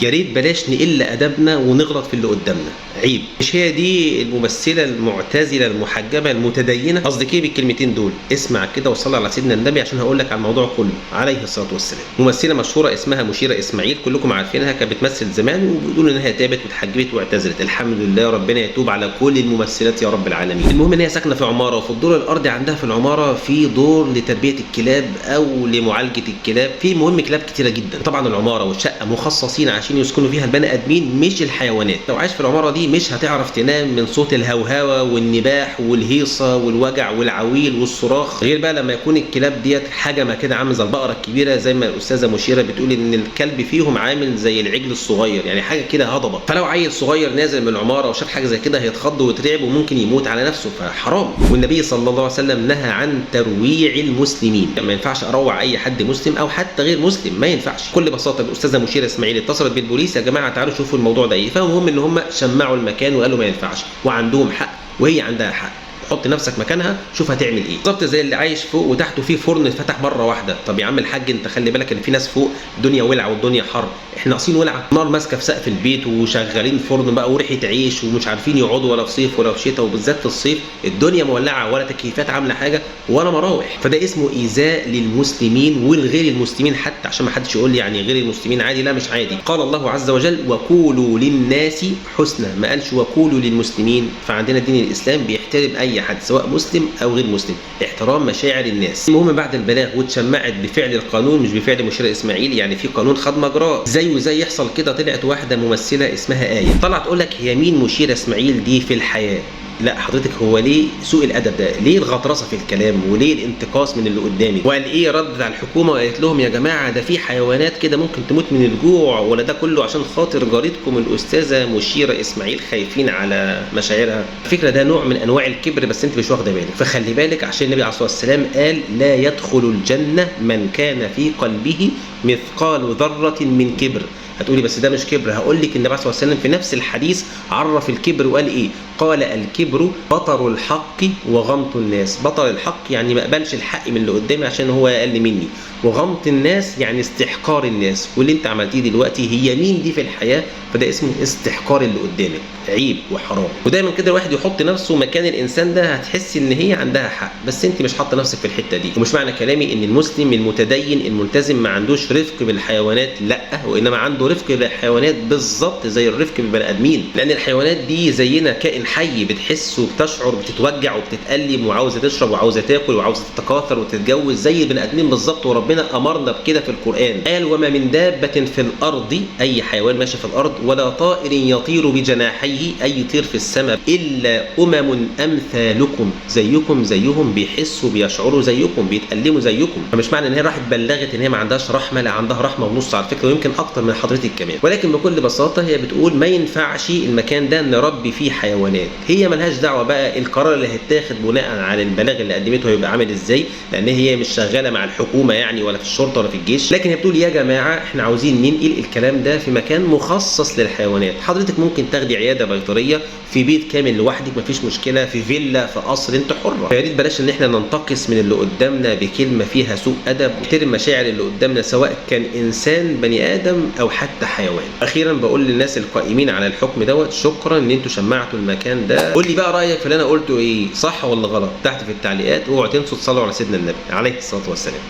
يا ريت بلاش نقل ادبنا ونغلط في اللي قدامنا، عيب. مش هي دي الممثلة المعتزلة المحجبه المتدينه؟ قصدك ايه بالكلمتين دول؟ اسمع كده وصلي على سيدنا النبي عشان هقول لك على الموضوع كله عليه الصلاة والسلام. ممثلة مشهورة اسمها مشيره اسماعيل، كلكم عارفينها، كانت بتمثل زمان وبيقولوا انها تابت واتحجبت واعتزلت. الحمد لله، ربنا يتوب على كل الممثلات يا رب العالمين. المهم ان هي ساكنة في عمارة، وفي الدور الارضي عندها في العمارة في دور لتربية الكلاب او لمعالجة الكلاب، في مهم كلاب كتيرة جدا. طبعا العمارة والشقه مخصصين عشان يسكنوا فيها البني ادمين مش الحيوانات. لو عايش في العمارة دي مش هتعرف تنام من صوت الهوهوه والنباح والهيصه والوجع والعويل والصراخ، غير بقى لما يكون الكلاب ديت حجمه كده عامل زي البقرة الكبيرة، زي ما الاستاذة مشيره بتقول ان الكلب فيهم عامل زي العجل الصغير، يعني حاجة كده هضبه. فلو عيل صغير نازل من العمارة وشاف حاجة زي كده هيتخض ويترعب وممكن يموت على نفسه، فحرام. والنبي صلى الله عليه وسلم نهى عن ترويع المسلمين، ما ينفعش اروع اي حد مسلم او حتى غير مسلم، ما ينفعش. بكل بساطة الاستاذة مشيره اسماعيل اتصلت بالبوليس، يا جماعة تعالوا شوفوا الموضوع ده ايه. فالمهم ان هم شمعوا المكان وقالوا ما ينفعش، وعندهم حق وهي عندها حق. حط نفسك مكانها شوف هتعمل ايه. بالظبط زي اللي عايش فوق وتحته فيه فرن اتفتح مرة واحدة. طب يا عم الحاج انت خلي بالك ان في ناس فوق، الدنيا ولعه والدنيا حر، احنا ناقصين ولعه؟ نار ماسكه في سقف البيت وشغالين فرن بقى وريحه عيش ومش عارفين يقعدوا ولا في صيف ولا في شتاء، وبالذات في الصيف الدنيا مولعه، ولا تكييفات عامله حاجة ولا مراوح. فده اسمه ايذاء للمسلمين والغير المسلمين حتى، عشان ما حدش يقول لي يعني غير المسلمين عادي، لا مش عادي. قال الله عز وجل وقولوا للناس حسنى، ما قالش وقولوا للمسلمين. فعندنا دين الاسلام بيحترم اي حد سواء مسلم او غير مسلم، احترام مشاعر الناس. المهم بعد البلاغ واتشمعت بفعل القانون مش بفعل مشيره اسماعيل، يعني في قانون خد مجراه. زي وزي يحصل كده، طلعت واحدة ممثلة اسمها آية، طلعت تقول لك هي مين مشيره اسماعيل دي في الحياة؟ لا حضرتك، هو ليه سوء الادب ده؟ ليه الغطرسه في الكلام؟ وليه الانتقاص من اللي قدامك؟ وقال ايه؟ ردت على الحكومة وقالت لهم يا جماعة ده في حيوانات كده ممكن تموت من الجوع، ولا ده كله عشان خاطر جارتكم الاستاذة مشيره اسماعيل خايفين على مشاعرها؟ الفكرة ده نوع من انواع الكبر، بس انت مش واخده بالك. فخلي بالك، عشان النبي عليه الصلاة والسلام قال لا يدخل الجنة من كان في قلبه مثقال ذره من كبر. هتقولي بس ده مش كبر، هقول لك النبي عليه الصلاة والسلام في نفس الحديث عرف الكبر وقال ايه؟ قال الكبر بطر الحق وغمط الناس. بطر الحق يعني ما اقبلش الحق من اللي قدامي عشان هو اقل مني، وغمط الناس يعني استحقار الناس. واللي انت عملتيه دلوقتي هي مين دي في الحياة؟ فده اسمه استحقار اللي قدامك، عيب وحرام. ودايما كده الواحد يحط نفسه مكان الانسان ده، هتحس ان هي عندها حق، بس انت مش حاطه نفسك في الحتة دي. ومش معنى كلامي ان المسلم المتدين الملتزم ما عندوش رفق بالحيوانات، لا، وانما عنده رفق بالحيوانات بالظبط زي الرفق بالبني ادمين، لان الحيوانات دي زينا، كائن حي، بتحس وبتشعر وبتتوجع وبتتألم وعاوزه تشرب وعاوزه تاكل وعاوزه تتكاثر وتتجوز زي البني ادمين بالظبط. وربنا امرنا بكده في القران، قال وما من دابة في الارض، اي حيوان ماشي في الارض، ولا طائر يطير بجناحيه، اي يطير في السماء، الا امثالكم، زيكم زيهم، بيحسوا بيشعروا زيكم، بيتألموا زيكم. فمش معنى ان هي راحت بلغت ان هي ما عندهاش رحمه، لا عندها رحمه ونص على فكرة، ويمكن اكتر من حضرتك كمان. ولكن بكل بساطة هي بتقول ما ينفعش المكان ده نربي فيه حيوانات. هي ملهاش دعوه بقى القرار اللي هيتاخد بناء على البلاغ اللي قدمته هيبقى عامل ازاي، لان هي مش شغالة مع الحكومة يعني، ولا في الشرطة ولا في الجيش. لكن هي بتقول يا جماعة احنا عاوزين ننقل الكلام ده في مكان مخصص للحيوانات. حضرتك ممكن تاخدي عيادة بيطريه في بيت كامل لوحدك، مفيش مشكلة، في فيلا، في قصر، انت حره. فيا ريت بلاش ان احنا ننتقص من اللي قدامنا بكلمه فيها سوء ادب، نحترم مشاعر اللي قدامنا سواء كان انسان بني ادم او حتى حيوان. اخيرا بقول للناس القائمين على الحكم دوت شكرا ان انتوا شمعتوا المكان ده. قول لي بقى رايك في اللي انا قلته ايه، صح ولا غلط؟ تحت في التعليقات. اوعوا تنسوا تصلوا على سيدنا النبي عليه الصلاة والسلام.